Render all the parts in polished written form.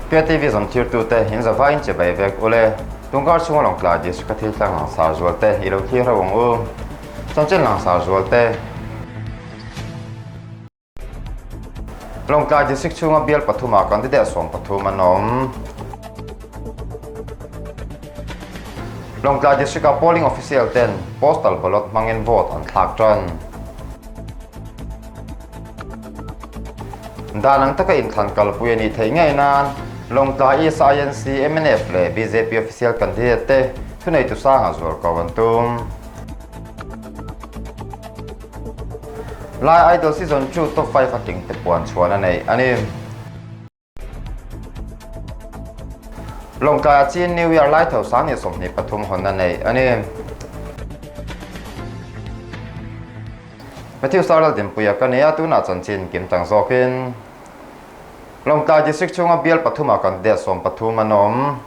PTV zawm thirtute in zavaiin che bai vek ule. Tungkar chhunga Lawngtlai District a thil tlang langsar zualte i lo thlir ho ang u. Chanchin langsar zualte. Lawngtlai District chhunga bial pathumah candidate 13 an awm. Lawngtlai District-a polling official ten postal ballot hmangin vote an thlak tan. Dan ang taka inthlan kalpui a nih theih ngei nan Lawngtlai East INC, mnf leh bjp official candidate te thuneitu sanga zual ko an tum. Lai Idol Season 2 Top 5 a tling te puan chhuan a nei a ni. Lawngtlai a Chin New Year lai tho sang ni 23 hawn a nei a ni. Matthew Sarlal Dinpuia ka nia tunah chanchin kim chang zawkin Lawngtlai District chhunga bial pathuma kan det 13 an awm.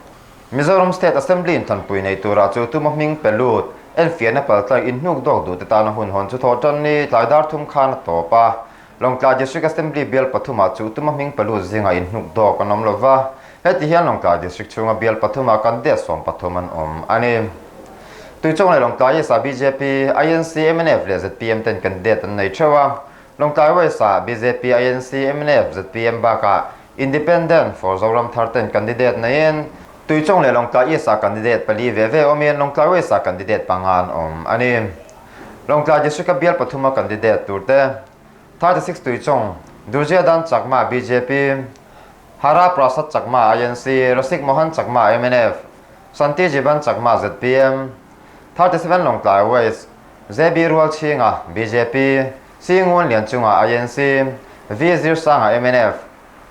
Mizoram State Assembly in thanpui nei tura chu tuma hming pe lut enfiahna paltlang inhnuk dawk duh te tana hun hawn chu thawh tan ni tlai dar thum khan a tawp a. Lawngtlai District Assembly bial pathumah chu tuma hming pe lut zingah inhnuk dawk an awm lova, heti hian Lawngtlai District chhunga bial pathumah kan det 13 an awm a ni. Tuichawng leh Lawngtlai East ah bjp, INC, mnf leh zpm ten candidate an nei theuh a. Lawngtlai West ah bjp, INC, mnf, zpm bakah Independent for Zoram Thar ten candidate neiin Tuichawng leh Lawngtlai East ah candidate pali ve ve awmin Lawngtlai West ah candidate panga an awm a ni. Lawngtlai District a bial pathuma candidate tur te 36 Tuichawng, Durjya Chakma bjp, Hara Prasad Chakma INC, Rasik Mohan Chakma mnf, Shanti Jiban Chakma zpm, 37 Lawngtlai West, JB Rualchhinga bjp, C Ngun Lianchunga INC, V Zirsanga mnf,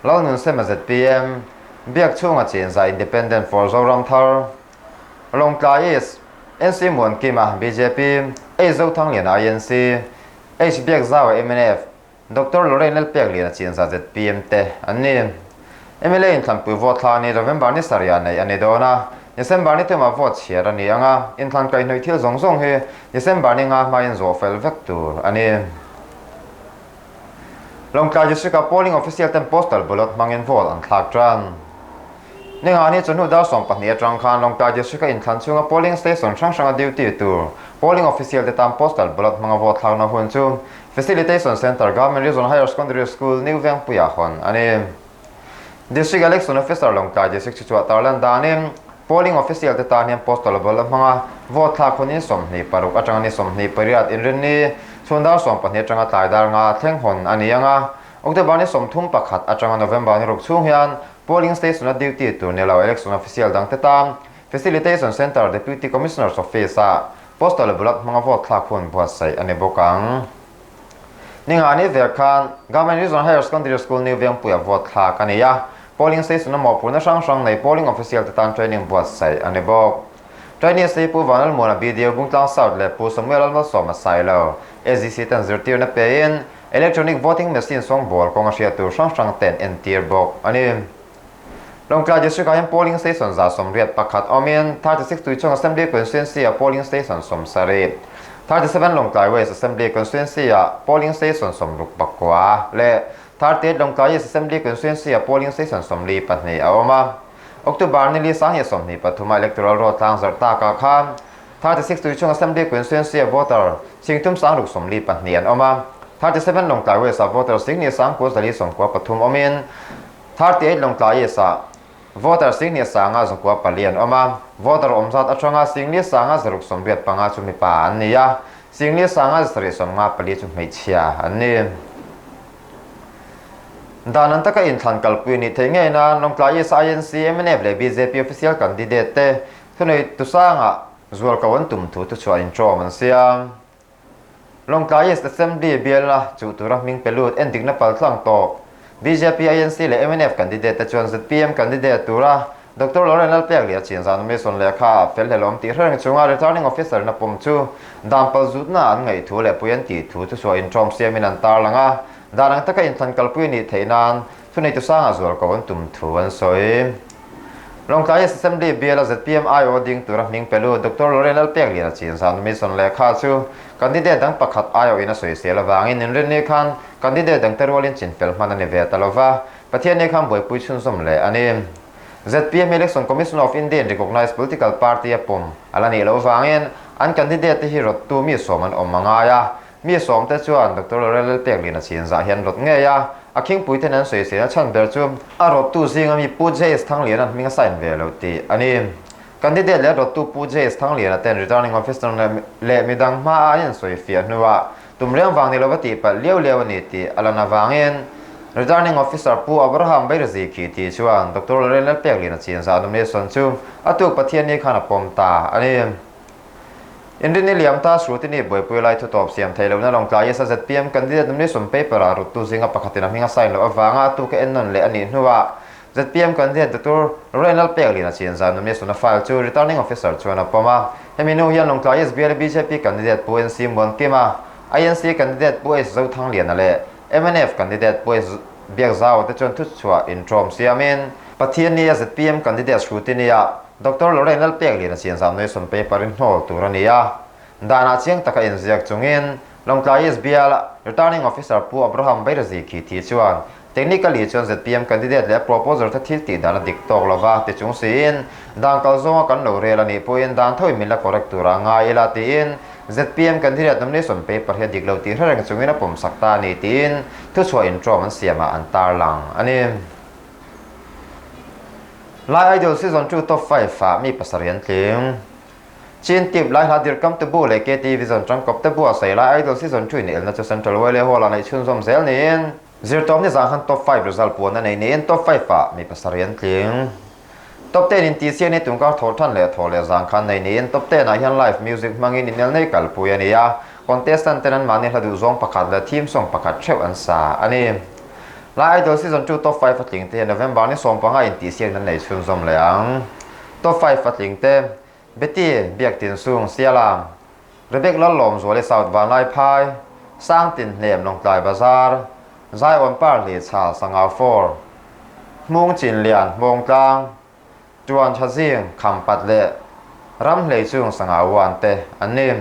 Lalnunsema zpm, Biakchhunga Chinza Independent for Zoram Thar, Lawngtlai East, NC Muankima bjp, H Zothangliana INC, H Biakzaua mnf, Doctor Lorraine Lalpekliana Chinza zpm te an ni. MLA inthlanpui vote thla ni November ni sarih ah neih a ni dawn a, December ni tumah vote chhiar a ni ang a, inthlan kaihhnawih thil zawng zawng hi December ni nga hmain zawh fel vek tur a ni. Lawngtlai District-a polling official ten postal ballot hmangin vote an thlak tan. Ningani chawhnu dar 12 atang khan Lawngtlai District-a inthlan chhunga polling station hrang hranga duty tur polling official te tan postal ballot hmanga vote thlakna hun chu Facilitation Centre, Government Regional Higher Secondary School, New Vengpuiah hawn a ni. District Election Officer Lawngtlai District chu chuah tarlan danin polling official te tan hian postal ballot hmanga vote thlak hunin 26 atanga ni 28 inrinni chhun dar 12 atanga tlai dar nga thleng hawn a ni ang a. October ni 31 atanga November ni ruk chhung hian polling station a duty tur ni lo election official dang te tan Facilitation Centre Deputy Commissioner's Office ah postal ballot hmanga vote thlak hun buatsaih a ni bawk ang. Ningani vel khan Government Regional Higher Secondary School New Vengpuia vote thlak a ni a, polling station a mawhphurhna hrang hrang nei polling official te tan training buatsaih a ni bawk. Trainee sei Pu Vanlalmuana BDO Bungtlang South leh Pu Samuel Lalmalsawma Sailo, SGC ten zirtirna pein electronic voting machine sawngbawl kawnga hriat tur hrang hrang ten entir bawk a ni. Lawngtlai District ah hian polling station 181 awmin 36 Tuichawng Assembly Constituency ah polling station 70, 37 Lawngtlai West Assembly Constituency ah polling station 69 leh 38 Lawngtlai East Assembly Constituency ah polling station 42 a awm a. October ni li 2023 ah electoral roll tlang zarh takah khan 36 Tuichawng Assembly Constituency ah voter 3672 an awm a, 37 Lawngtlai West ah voter 4,493 awmin 38 Lawngtlai East ah voter 1994 an awm a, voter awm zat atanga 19,685 chu mipa an ni a, 19,794 chu hmeichhia an ni. Dan an taka inthlan kalpui ni thei ngei nan Lawngtlai East INC, mnf leh bjp official candidate te thunei tusangah zualko an tum thu thuchhuah intrawm an siam. Lawngtlai East Assembly bialna chuh tura hming pe lut endikna paltlang tawh bjp, INC leh mnf candidate te chuan zpm candidate tura Doctor Lauren Lalpeklia chinzah nomination lehkha a fel hlelawm tih hrereng chunga returning officer na pawm chu dan palzutna an ngaih thu leh pui an tih thu thuchhuah intawm siamin an tarlang a, dan ang taka inthlan kalpui a nih theih nan thuneitu sanga zualko an tum thu an sawi. Lawngtlai East Assembly biala zpm aiawh ding tura hming pe lut Doctor Lorraine Lalpekliana chinzah nomination lehkha chu candidate dang pakhat aiawhin a sawisel avangin inrinni khan candidate dangte rualin chinfel hman a ni ve ta lova, Pathianni khan buaipui chhunzawm leh a ni. Zpm Election Commission of India in recognised political party a pawm a la nih loh vangin an candidate te hi rawttu mi sawm an awm a ngai a. Mi sawmte chuan Doctor Lorel Lalpekliana chinzah hi an rawt ngei a, a khingpui ten an sawisel a chhan ber chu a rawttu zinga mi Pu JS Thangliana'n hming a sign ve lo tih a ni. Candidate leh rawttu Pu JS Thangliana ten Returning Officer leh midang hmaah an insawifiah hnuah tum reng vang ni lova tih palh liau liau a ni tih a lan avangin Returning Officer Pu Abraham Bairazi khi tih chuan Doctor Lorel Lalpekliana chinzah nomination chu a tuk Pathianni khan a pawm ta a ni. Inrinni liam ta Srutini buaipui lai thutawp siam theih lohna Lawngtlai Esa zpm candidate nomination paper ah ruttu zinga pakhatin a hming a sign loh avanga a tuka ennawn leh a nih hnuah zpm candidate Doctor Lorraine Lalpekliana chinzah nomination a file chu returning officer chuan a pawm a. Hemi hnu hian Lawngtlai East biala bjp candidate Pu NC Muankima, INC candidate Pu H Zothangliana leh mnf candidate Pu H Biakzau te chuan thuchhuah intawm siamin Pathianni a zpm candidate Srutini ah Doctor Lorraine Lalpekliana chianzam nomination paper in hnawl tur a ni a. Danah chiang taka inziak chungin Lawngtlai East bial Returning Officer Pu Abraham Bairazi khi thi chuan Technically chuan zpm candidate leh proposer te thil tih dan a dik tawk lova ti chung siin dan kal zawnga kan lo rel a nih pawhin dan tho in min la correct tura ngai ila tiin zpm candidate nomination paper hi a dik lo tih hre reng chungin a pawmsak ta a ni tiin thuchhuah intawm an siamah an tarlang a ni. Lai Idol Season 2 Top 5 ah mi pasarih an tling. Chin tip Lai hla dirkam te bu leh KT Vision tangkawp te bu a sawi Lai Idol Season 2 inelna chu Central Wale Hall ah neih chhunzawm zel niin Zirtawm ni zang khan Top 5 result puan a nei niin Top 5 ah mi pasarih an tling. Top 10 in tihsian hi tunkar thawh than leh thawh leh zang khan nei niin Top 10 ah hian live music hmangin inel nei kalpui a ni a, contestant ten anmahni hla duhzawng pakhat leh theme song pakhat theuh an sa a ni. Lai Idol Season 2 Top 5 a tling te hian November ni 15 intihsiakna an nei chhunzawm leh ang. Top 5 a tling te, Betty, Biaktinsung, Sialam, Rebek Lallawmzuali South Vanlaiphai, Sangtin Hnem Lawngtlai Bazar, Zaiawn Parhli Chhal Sangau 4, Hmung Chinlian Hmawngtlang, Tuan tha zing, kham pat leh ram hlei chung sangha uan te an ni.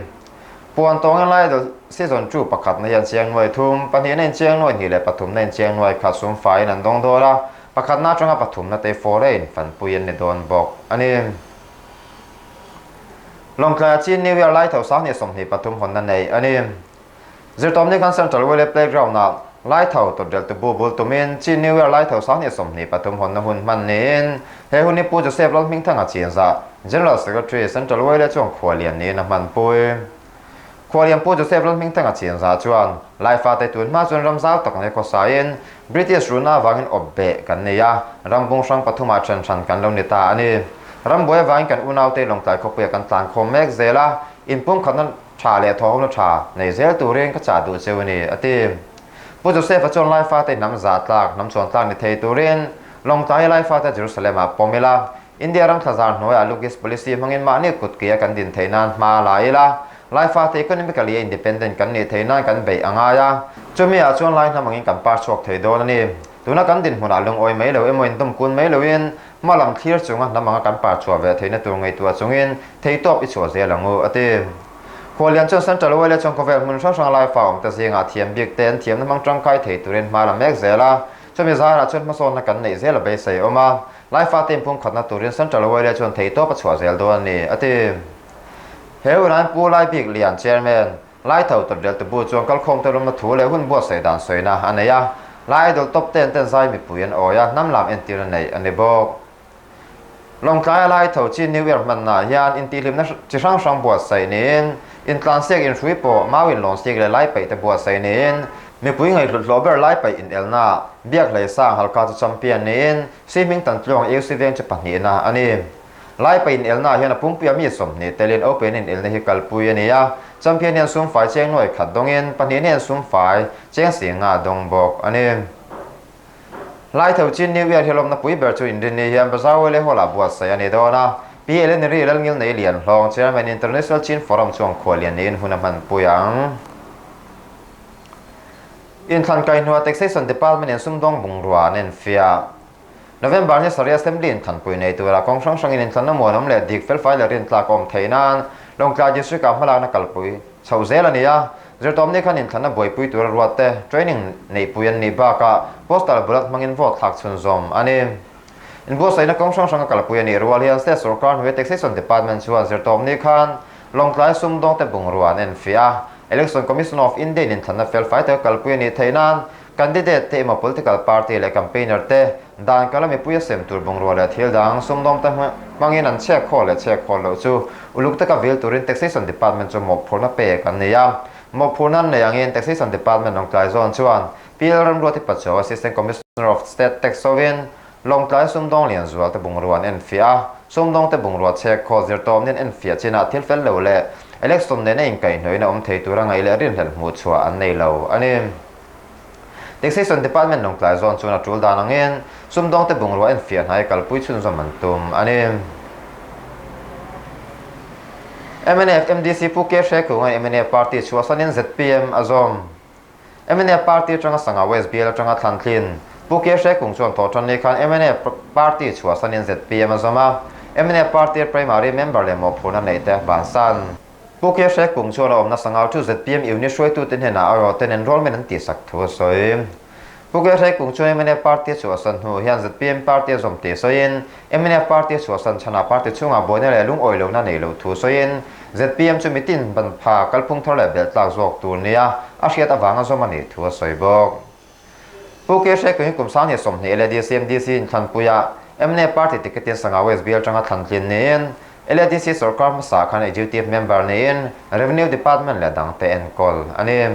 Puan tawngin lai dawlh season 2 pakhatna hian chiang nuai thum, pahnihna in chiang nuai hnih leh pathumna in chiang nuai khat sum faiin an dawng dawn a, pakhatna atanga pathumna te foreign fanpui an ni dawn bawk a ni. Lawngtlai a Chin New Year lai tho 2023 hawnna nei a ni. Zirtawmni khan Central Wele Playground-ah Laitho tawtdeltu bu bul tumin Chin New Year Laitho 2023 hawnna hun hman niin he hun hi Pu Joseph Lalhmingthanga Chinzah, General Secretary, Central Wele chuan khualian niin a hmanpui. Khualian Pu Joseph Lalhmingthanga Chinzah chuan Laifate tun hma chuan ram zau tak nei khawsain British runa avangin awp beh kan nei a, ram bung hrang pathumah then hran kan lo ni ta a ni. Ram buai avangin kan unaute Lawngtlai khawpuiah kan tlankhawm mek zel a, inpumkhatna Tha leh thawhawmna tha nei zel turin ka chah duh cheu a ni, a ti. Pu Joseph-a chuan Laifate hnam zah tlak, hnam chuan tlak ni thei turin Lawngtlai Laifate Jerusalem-ah pawm ila, India ram thlazar hnuaiah Look East Policy hmangin mahni kutkeia kan din theih nan hma la ila, Laifate economically a independent kan nih theih nan kan beih a ngai a, chumi ah chuan Lai hnam angin kan par chhuak thei dawn a ni. Tuna kan dinhmunah lungawi mai lo emaw indawm kun mai loin Hma lam thlir chunga hnam anga kan par chhuah ve theihna tur ngaihtuah chungin theihtawp i chhuah zel ang u, a ti. Khualian chuan Central Oil-a chuan khawvel hmun hrang hrang laifa awmte zingah thiam bik te an thiamna hmang tangkai thei turin hma la mek zel a, chumi zarah chuan hmasawnna kan neih zel a beisei awm a, laifa te inpumkhatna turin Central Oil-a chuan theihtawp a chhuah zel dawn a ni, a ti. He hunain Pu Laibik Lian, Chairman, Laitho tawtdeltu bu chuan kalkhawmte lawmna thu leh hun buatsaih dan sawina a nei a, Lai Idol top ten ten zai mipui an awi a, hnam lam entirna neih a ni bawk. Lawngtlaia Laitho chi New Year hmannaah hian intihhlimna chi hrang hrang buatsaih niin, intlansiak inhrui pawh mau inlawnsiak leh lai paih te buatsaih niin, mipui ngaihhlut hlawh ber lai paih inelnaah Biak Hlei Sang Halkha chu champion niin, Sihming Tantluang AUC veng chu pahnihna a ni. Laipa inelnaah hian a pumpuia mi 20 telin Open inelna hi kalpui a ni a, champion hian sumfai cheng nuai khat dawngin pahnih hian sumfai cheng singa dawng bawk a ni. Laitho Chin New Year hi lawmna pui ber chu Inrinni hian Bazar Wele Hall-ah buatsaih a ni dawn a, Pi Eleni Lalngil nei lian hlawng Chairman International Chin Forum chuan khuallian niin hun a hmanpui ang. Inthlan kaihnuah Taxation Department in sumdawng bungrua an enfiah. November ni sarih Assembly in thanpui nei tura kawng hrang hrangin inthlanna muanawm leh dik felfai leh rintlak a awm theih nan Lawngtlai District ah hmalakna kalpui chhoh zel a ni a. Zirtawmni khan inthlanna buaipui tura ruat te training neihpui an nih bakah postal ballot hmangin vote thlak chhunzawm a ni. Inbuatsaihna kawng hrang hranga kalpui a nih rual hian State Sorkar hnuaia Taxation Department chuan zirtawpni khan Lawngtlai sumdawngte bungrua an enfiah a. Election Commission of India in inthlanna felfai taka kalpui a nih theih nan candidate te emaw political party leh campaigner te dan kala mipui a sem tur bungrua leh thil dang sumdawngte hmangin an chhiak khawl leh chhiak khawl loh chu uluk taka vil turin Taxation Department chu mawhphurhna pek an ni a. Mawhphurhna an nei angin Taxation Department Lawngtlai zawn chuan PL Ramruati Pachuau Assistant Commissioner of State Tax hovin Lawngtlai sumdawng lian zual te bungrua an enfiah a, sumdawng te bungrua chhek khaw zirtawm nen enfiah chinah thil fel lo leh election nena inkaihhnawihna awm thei tura ngaih leh rinhlelh hmuh chhuah an nei lo a ni. Taxation Department Lawngtlai zawn chuan a tul dan angin sumdawng te bungrua enfiah hnai kalpui chhunzawm an tum a ni. Mnf MDC Pu K Hrekunga mnf party chhuahsanin zpm a zawm. Mnf party atanga Sangha West bial atanga thlan tlin Pu K Hrekung chuan thawhtanni khan mnf party chhuahsanin zpm a zawm a, mnf party primary member leh mawhphurhna neih te bansan. Pu K Hrekung chuan a awmna Sangau chu zpm unit hruaitute hnenah a rawhten enrollment an tihsak thu a sawi. Pu K Hrekung chuan mnf party a chhuahsan hnu hian zpm party a zawm tih sawiin mnf party a chhuahsan chhanah party chhungah buaina leh lungawi lohna neih loh thu sawiin Zpm chu mitin ban pha kalphung thar leh belh tlak zawk tur nia a hriat avanga zawm a nih thu a sawi bawk. Pu K Hrekung hi kum 20 LADC MDC inthlanpuiah mnf party ticket in Sangha West bial atanga thlan tlin niin LADC sorkar hmasa khan Executive Member niin Revenue Department leh dangte enkawl a ni.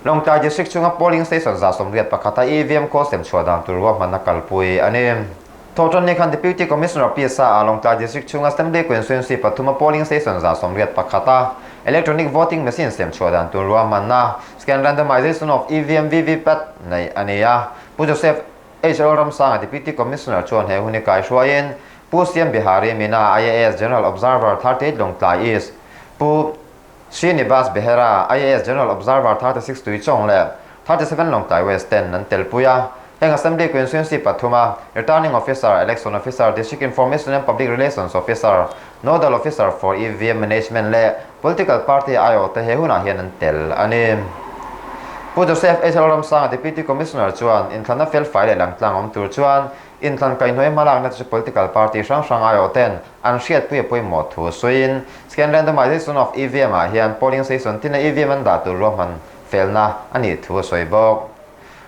Lawngtlai District chhunga Polling Station 81 a EVM khawl sem chhuah dan tur ruahmanna kalpui a ni. Thawhtanni khan Deputy Commissioner Pisa ah Lawngtlai District chhunga Assembly Constituency pathuma Polling Station 81 a Electronic Voting Machine sem chhuah dan tur ruahmanna Scan Randomization of EVM VVPAT neih a ni a. Pu Joseph H Lalramsanga Deputy Commissioner chuan he hun hi kaihruaiin Pu Siam Bihari Meena IAS General Observer 38 Lawngtlai East Pu Srinivas Behera, IAS General Observer 36 Tuichawng leh 37 Lawngtlai West ten an telpui a. Heng Assembly Constituency pathuma Returning Officer, Election Officer, District Information and Public Relations Officer, Nodal Officer for EVM Management leh Political Party aiawh te he hunah hian an tel a ni. Pu Joseph H Lalramsanga Deputy Commissioner chuan inthlanna felfai leh langtlang awm tur chuan Inthlan kaihhnawih hmalakna chu political party hrang hrang aiawh ten an hriatpui a pawimawh thu sawiin Scan Randomization of EVM ah hian polling station tina EVM an dah tur ruahman felna a nih thu a sawi bawk.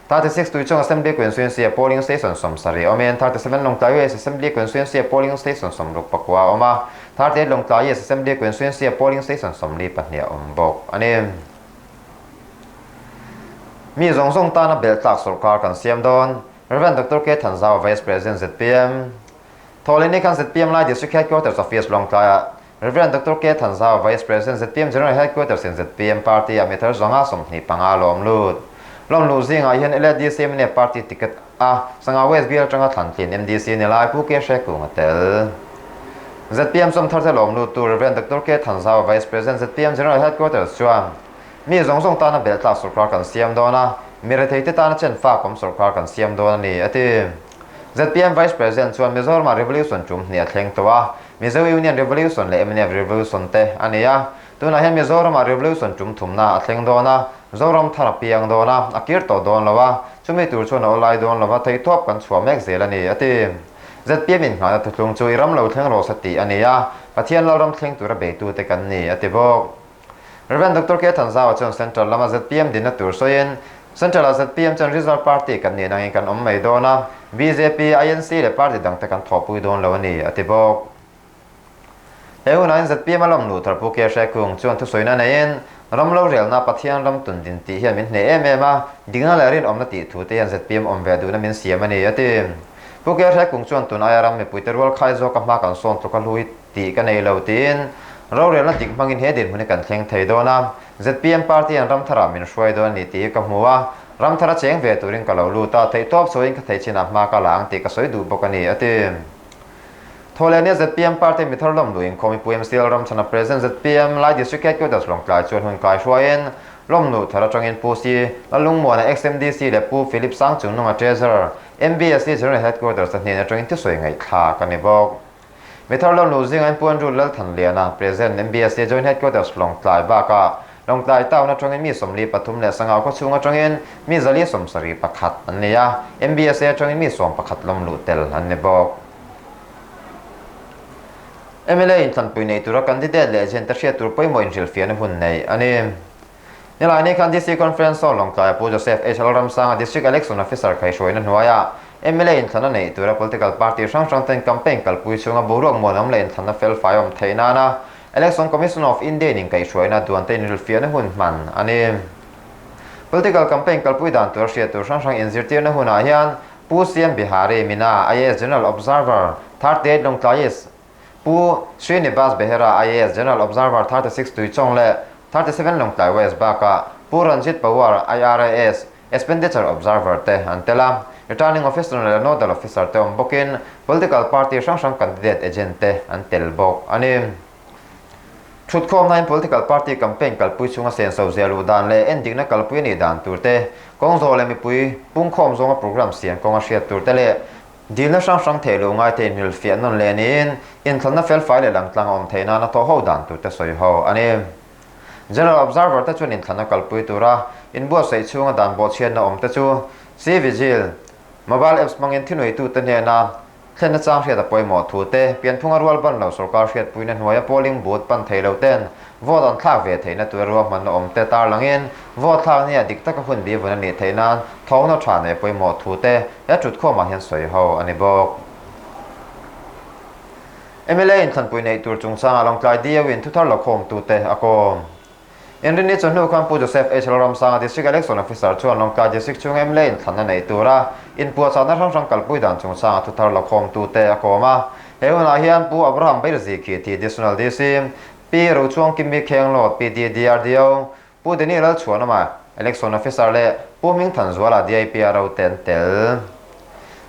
36 Tuichawng Assembly Constituency a polling station 70 awmin 37 Lawngtlai West Assembly Constituency a polling station 69 a awm a, 38 Lawngtlai East Assembly Constituency a polling station 42 a awm bawk a ni. Mi zawng zawng tana belh tlak sawrkar kan siam dawn. Rev. Doctor K. Thanzau, Vice President zpm. Thawhlehni khan zpm lai District Headquarters Office Lawngtlaiah Rev. Doctor K. Thanzau, Vice President zpm General Headquarters in zpm Party ah mithar zawnga 25 lawm lut. Lawm luh zingah hian LADC mnf Party ticket a Sangha West bial atanga thlan tlin MDC ni lai Pu K. Hrekung a tel. Zpm sawmthar te lawm lut tu Rev. Doctor K. Thanzau, Vice President zpm General Headquarters chuan Mi zawng zawng tana belh tlak sawrkar kan siam dawn a, mi retheite tana chen fak awm sawrkar kan siam dawn a ni, a ti. Zpm Vice President chuan Mizoramah Revolution tum hnih a thleng tawh a, Mizo Union Revolution leh mnf Revolution te a ni a. Tunah hian Mizoramah Revolution tum thumna a thleng dawn a, Zoram thar a piang dawn a, a kir tawh dawn lo a, chumi tur chuan a awlai dawn lo va, theihtawp kan chhuah mek zel a ni, a ti. Zpm inngahna thuthlung chu i ram lo thleng rawh sa tih a ni a, Pathian Lalram thleng tura beitute kan ni, a ti bawk. Rev. Doctor K. Thanzaua chuan Central lama zpm dinna tur sawiin, Central-ah zpm chuan Regional Party kan nih nangin kan awm mai dawn a, bjp, INC leh party dangte kan thawhpui dawn lo a ni, a ti bawk. He hunah hian zpm a lawm luh thar Pu K. Hrekung chuan thusawina neiin, Ram lo relna Pathian ram tun din tih hian min hneh em em a, dikna leh rinawmna tih thu te hian zpm awm ve duhna min siam a ni, a ti. Pu K. Hrekung chuan tun aia ram mipuite rual khai zawka hma kan sawn tluk a hlui tih ka nei lo tiin rorelna dik hmangin he dinhmun hi kan thleng thei dawn a, zpm party an ramtharah min hruai dawn a ni tih hi ka hmu a, ramthara cheng ve turin ka lo lut a, theihtawp chauhin ka thei chinah hma ka la ang tih ka sawi duh bawk a ni, a ti. Thawhlehnia zpm party mithar lawm luh inkhawm i Pu MCL Ramchhana President zpm Lai District Headquarters Lawngtlai chuan hun kai hruaiin lawm luh thar atangin Pu Si Lalungmuana ex-MDC leh Pu Philip Sangchungnunga Treasurer MBSC General Headquarters a hnen atangin thusawi ngaihthlak a ni bawk. Mithar lo luh zingah in Pu Andrew Lalthanliana, President, MBSA Joint Headquarters Lawngtlai bakah Lawngtlai Town atangin mi 43 leh Sangau khawchhung atangin mi 471 an ni a, MBSA atangin mi 11 lawmluh tel an ni bawk. Mla inthlanpui nei tura candidate leh agent te hriat tur pawimawh inhrilhfiahna hun neih a ni. Nilaini khan DC Conference Hall Lawngtlaia Pu Joseph H. Lalramsanga District Election Officer kaihhruaina hnuaiah mla inthlanna neih tura political party hrang hrang ten campaign kalpui chhunga boruak muanawm leh inthlanna felfai awm theih nana Election Commission of India in inkaihhruaina duan te inhrilhfiahna hun hman a ni. Political campaign kalpui dan tur hriat tur hrang hrang inzirtirna hunah hian Pu CM Bihari Mina, IAS General Observer, 38 Lawngtlai East, Pu Srinivas Behera, IAS General Observer, 36 Tuichawng leh 37 Lawngtlai West bakah Pu Ranjit Pawar, IRAS Expenditure Observer te an tel a. Returning Officer leh Nodal Officer te awm bawkin Political Party hrang hrang candidate agent te an tel bawk a ni. Thutkhawmnain Political Party campaign kalpui chhunga senso zia luh dan leh endikna kalpui a nih dan tur te, kawngzawh leh mipui pungkhawm zawnga program siam kawnga hriat tur te leh Dilna hrang hrang theih loh ngai te inhrilhfiah nawn leh niin, inthlanna felfai leh langtlang a awm theih nana thawh ho dan tur te sawi ho a ni. General Observer te chuan inthlanna kalpui tura inbuatsaih chhunga dan bawhchhiatna awm te chu C-Vigil mobile apps hmangin thinuitute hnena Thlenna chang hriat a pawimawh thu te, pianphunga rual ban lo sorkar hriatpuina hnuaia polling booth pan thei lo ten vote an thlak ve theihna tura ruahmanna awm te tarlangin vote thlak nia dik taka hun bivun a nih theih nan thawkna tha neih pawimawh thu te he thutkhawmah hian sawi ho a ni bawk. Mla inthlanpui neih tur chungchangah Lawngtlai DO in thuthar lakhawmtute a kawm. Inrinni chawhnu khan Pu Joseph H. Lalramsanga District Election Officer chuan Lawngtlai District chhung mla inthlanna nei tura inpuahchahna hrang hrang kalpui dan chungchanga thuthar lakhawmtute a kawm a. He hunah hian Pu Abraham Beilzikhi thi Additional DC, Pi Rochuangkimi Khenglawt, PDDRDO, Pu Deni Lalchhuanawma, Election Officer leh Pu Hmingthanzuala DIPRO te an tel.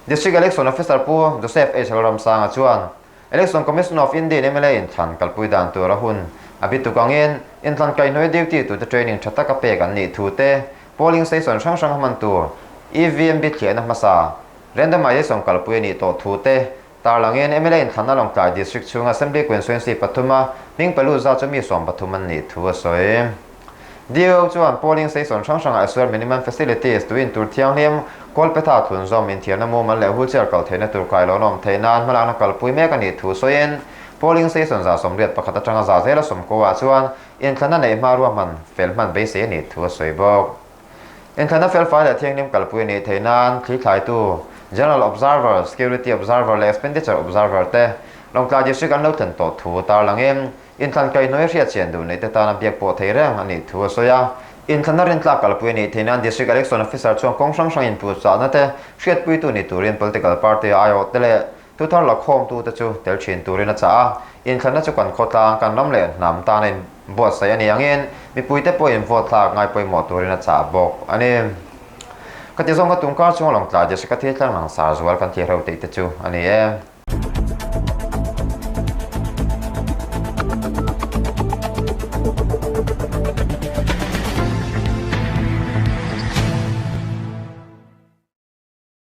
District Election Officer Pu Joseph H. Lalramsanga chuan Election Commission of India in mla inthlan kalpui dan tur a hun a bituk angin inthlan kaihhnawih duty tute training tha taka pek an nih thu te, polling station hrang hrang hman tur EVM bithliahna hmasa randomization kalpui a nih tawh thu te tarlangin mla inthlanna Lawngtlai District chhunga Assembly Constituency pathuma hming pelu zat chu mi 13 an nih thu a sawi. DO chuan polling station hrang hrangah Assured Minimum Facilities tuin tur thianghlim, Kawlpetha thunzawm, inthiarna mumal leh wheelchair kal theihna tur kailawn awm theih nan hmalakna kalpui mek a nih thu sawiin polling station 81 atanga 100 sawmkaw ah chuan inthlanna neih hma ruahman fel hman beisei a nih thu a sawi bawk. Inthlanna felfai leh thianghlim kalpui a nih theih nan thlithlaitu General Observer, Security Observer leh Expenditure Observer te Lawngtlai District an lo thlen tawh thu tarlangin Inthlan kaihhnawih hriat chian duh neih te tana biak pawh thei reng a nih thu a sawi a. Inthlanna rintlak kalpui a nih theih nan District Election Officer chuan kawng hrang hrang inpuhchahna te hriatpuitu ni turin political party aiawh te leh thuthar lakhawmtu te chu tel thin turin a chah a. Inthlanna chu kan khawtlang, kan ram leh hnam tana inbuatsaih a nih angin mipuite pawhin vote thlak ngai pawimawh turin a chah bawk a ni. Khati zawng kha tungkar chunga Lawngtlai District a thil tlang langsar zual kan thlir ho tih te chu a ni e.